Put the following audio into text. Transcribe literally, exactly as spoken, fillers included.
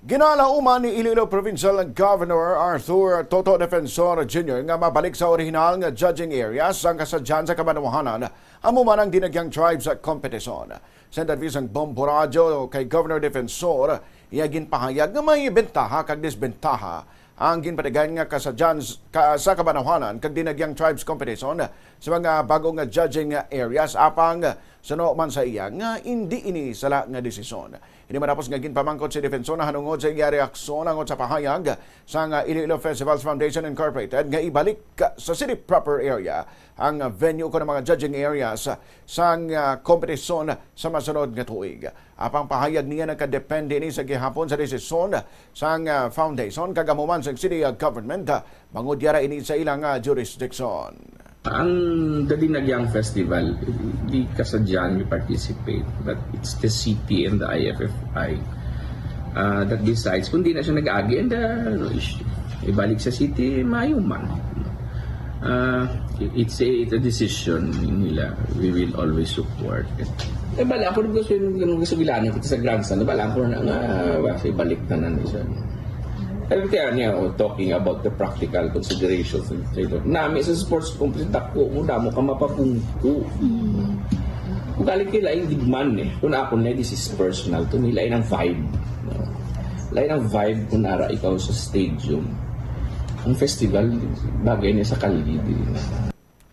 Ginalauman ni Iloilo Provincial Governor Arthur Toto Defensor Junior nga mabalik sa orihinal nga judging areas ang kasadyan sa kabanwahanan, amo man ang Dinagyang Tribes Competition. Sa interview sang Bombo Radyo kay Governor Defensor, iya ginpahayag nga may bentaha kag disbentaha ang ginpatigayon nga kasadyan s-, ka, sa kabanwahanan kag Dinagyang Tribes Competition sa mga bag-o nga judging areas, apang suno man sa iya nga indi ini sala nga desisyon. Ini matapos nga ginpamangkot si Defensor nahanungod sa iya reaksyon angot sa pahayag sang Iloilo Festivals Foundation Incorporated nga ibalik sa city proper area ang venue kuno mga judging areas sang ah, kompetisyon sa masunod nga tuig. Apang pahayag niya, nagkadepende ini sa gihapon sa desisyon sang ah, foundation kag amo man sang city ah, government, ah, bangod yara ini sa ilang ah, jurisdiction. Ang The Dinagyang Festival, di kasadyan we participate, but it's the city and the I F F I uh, that decides. Kung di na siya nag-agi, and uh, no issue. Ibalik sa city, maayo man. Uh, it's, a, it's a decision nila. We will always support it. Eh, bala ako, gusto yung gusto gilanan kita sa grandstand. Bala ako na nga, uh, ibalik na na siya. Pero kaya niya, oh, talking about the practical considerations, nami sa sports complex, dako mo, damo ka mapabungko. Kung galing kay lain gid man eh. Kung ako na, this is personal to me, lain ang vibe. No? Lain ang vibe kung nara ikaw sa stadium. Ang festival, bagay niya sa kalye.